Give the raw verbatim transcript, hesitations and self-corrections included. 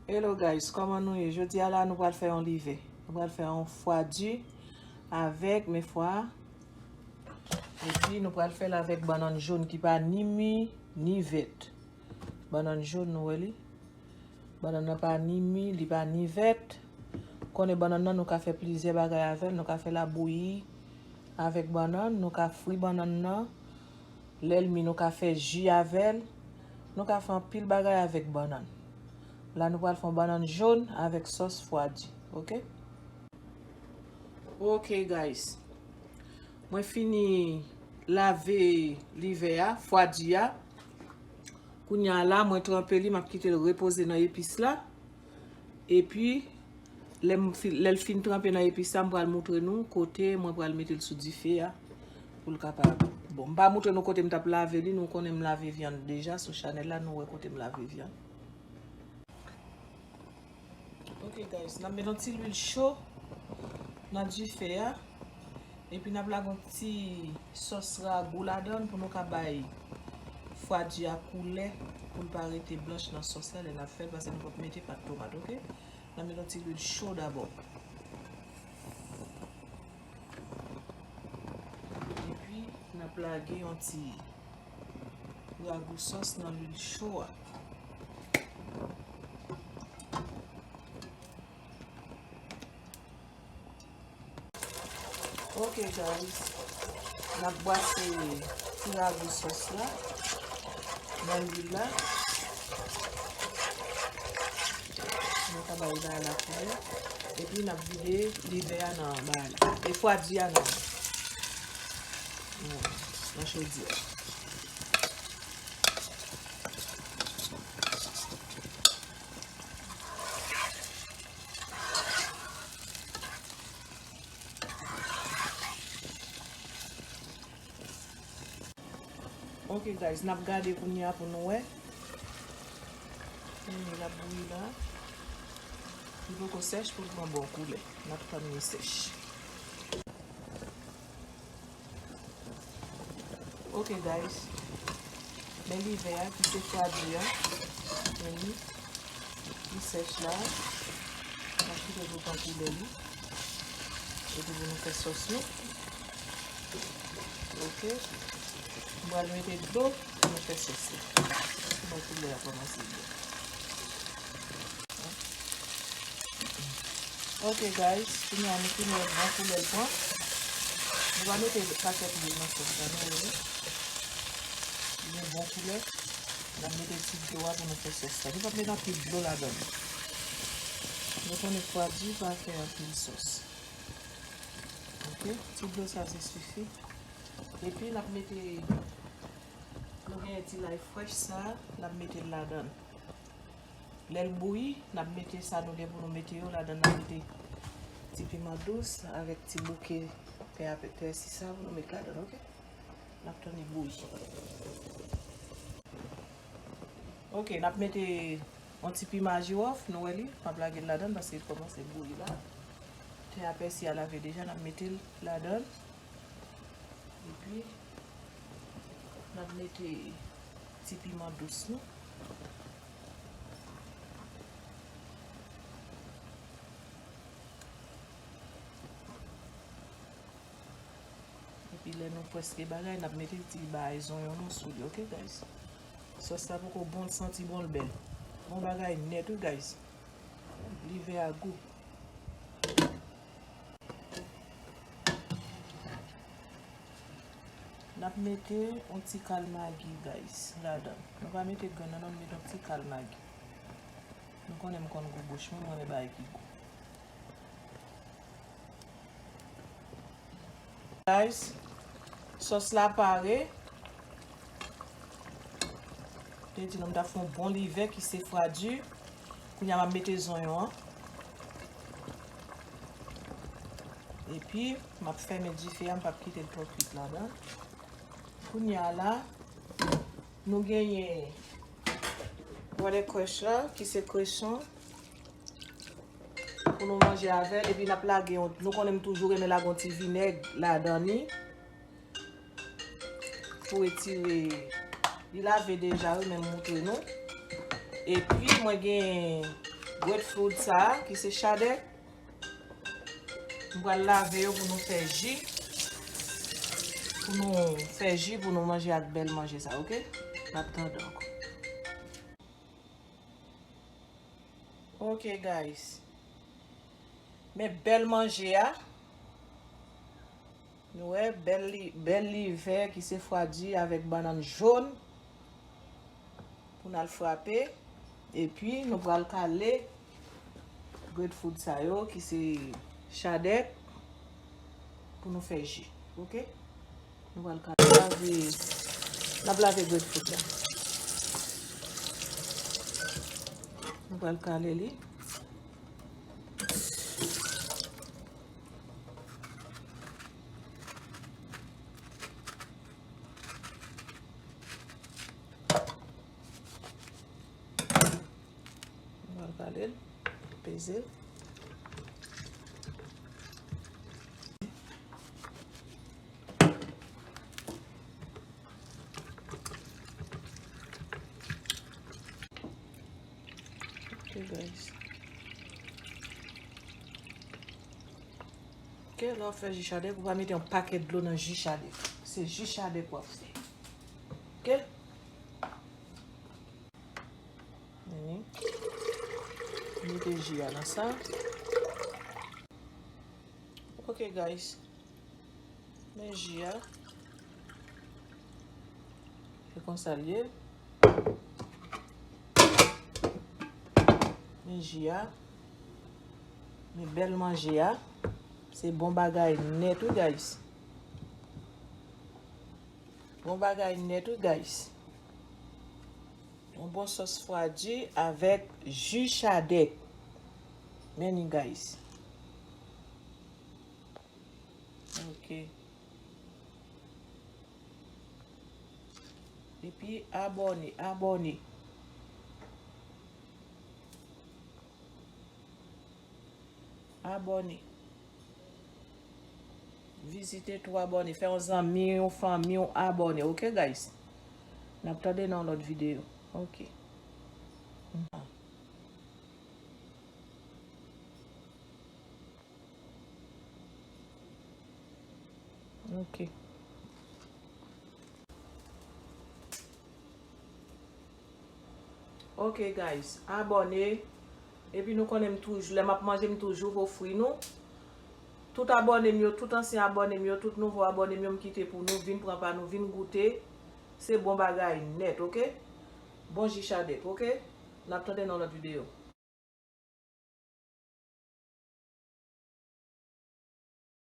Hello guys, kòman nou ye? Jodi a la, nou pral fè yon live. Nou pral fè yon fwadi avèk, men fwa. Epi nou pral fè l avèk bannann jòn ki pa ni mi, ni vèt. Bannann jòn, nou wè li? Bannann nan pa ni mi, li pa ni vèt. Konnen bannann nan, nou ka fè plizyè bagay avè l. Nou ka fè labouyi avèk bannann, nou ka fri bannann nan. Lè l mi, nou ka fè ji avè l. Nou ka fè anpil bagay avèk bannann. La, nou pral fè yon bannann jòn avèk sòs fwadi, oke? Ok, guys. Mwen fini lave livè a, fwadi a. Kounye a la, mwen tranpe li, m ap kite l repoze nan epis la. Epi, lè m fi-, lè l fin tranpe nan epis la, m pral moutre nou kote mwen pral mete l sou dife a pou l kapab. Bon, m pa moutre nou kote m t ap lave li, nou konnen m lave vyann deja sou chanèl la, nou wè kote m lave vyann. Ok, guys, n ap met yon ti lwil cho nan dife a. Epi n ap lage yon ti sòs ragou ladan l pou nou ka bay fwadi a koulè, pou l pa rete blanch nan sòs la lè n ap fè l, paske nou p ap mete pat tomat, ok? N ap met yon ti lwil cho dabò. Epi, n ap lage yon ti ragou sòs nan lwil cho a. Ok, guys. N ap bwase ti ragou sòs la nan lwil la. Nou ka bay bagay la koulè. Epi n ap vide livè a nan bagay la. E fwadi a nan, nan, nan chodyè a. Ok, guys, n ap gade kounye a pou nou wè. Kounye l ap bouyi la. Li poko sèch pou l pran bon koulè. N ap tann li sèch. Ok, guys. Men livè a ki te fwadi a. Men li, li sèch la. N ap kite l pou l pran koulè li. Epi pou nou fè sòs nou. Ok. M pral mete dlo pou nou fè sòs la. Pou mwen koulè a kòmanse byen. Ok, guys, kounye a nou fini wè bon koulè l pran. Nou va mete pakèt lwil nan sòs la, nou wè li. Li gen bon koulè. N ap mete ti dlo a pou nou fè sòs la. Nou p ap mete anpil dlo ladan l. Nou konnen fwadi pa fè anpil sòs. Ok, ti dlo sa se sifi. Epi n ap mete, nou genyen ti lay frèch sa, n ap mete l ladan l. Lè l bouyi, n ap mete sa nou gen pou nou mete yo ladan l. N ap mete ti piman dous avèk ti bouke pè a, pè, pèsi sa pou nou met ladan l, ok? N ap tann li bouyi. Ok, n ap mete yon ti piman jiwòf, nou wè li, m ap lage l ladan l paske l kòmanse bouyi la. Tè a pèsi a lave deja, n ap mete l ladan l. Epi, n ap mete ti piman dous nou. Epi lè nou prèske bagay, n ap mete ti bay zonyon nou sou li, ok, guys? Sòs la poko bon, l santi bon, l bèl. Bon bagay nèt, wi, guys. Livè a gou. N ap mete yon ti kal magi, guys, ladan. Nou pa mete grenn nan, non, nou mete yon ti kal magi. Nou konnen m konn gou bouch mwen, mwen renmen bagay ki gou. Guys, sòs la pare. Te di nou m ta fè yon bon livè ki se fwadi. Kounye a m ap mete zonyon an. Epi, m ap fèmen dife a, m p ap kite l twò kwit ladan. Kounye a la, nou genyen watercress la, ki se kreson. Pou nou manje avè l, epi n ap lage yon, nou konnen m toujou renmen lage yon ti vinèg ladan li. Pou retire, li lave deja wi, men m moutre nou. Epi mwen gen Grapefruit sa a, ki se chadèk. Nou pral lave yo pou nou fè ji. Pou nou fè ji, pou nou manje ak bèl manje sa, oke? N ap tande ankò. Ok, guys. Men bèl manje a. Nou wè, bèl li, bèl livè ki se fwadi avèk bannann jòn. Pou n al frape. Epi, nou pral kale grapefruit sa yo, ki se chadèk, pou nou fè ji. Ok? Nou pral ka lave, n ap lave grapefruit la. Nou pral kale li. Nou pral kale l, peze l. Ok, guys. Ok, lè w ap fè ji chadèk, ou pa mete yon pakèt dlo nan ji chadèk. Se ji chadèk w ap fè. Ok? Vini. Mete ji a nan sa. Ok, guys. Men ji a. Se konsa l ye. Men ji a. Men bèl manje a. Se bon bagay nèt, wi, guys. Bon bagay nèt, wi, guys. Yon bon sòs fwadi avèk ji chadèk. Men li, guys. Ok. Epi abòne, abòne. Abòne. Vizite tou, abòne. Fè yon zanmi, yon fanmi w abòne. Ok, guys? N ap tande nan yon lòt videyo. Ok. Ok. Ok, guys, abòne. Epi nou konnen m toujou, lè m ap manje, m toujou ofri nou. Tout abòne m yo, tout ansyen abòne m yo, tout nouvo abòne m yo, m kite pou nou. Vin pran pa nou, vin goute. Se bon bagay nèt, ok? Bon ji chadèk, ok? N ap tande nan lòt videyo.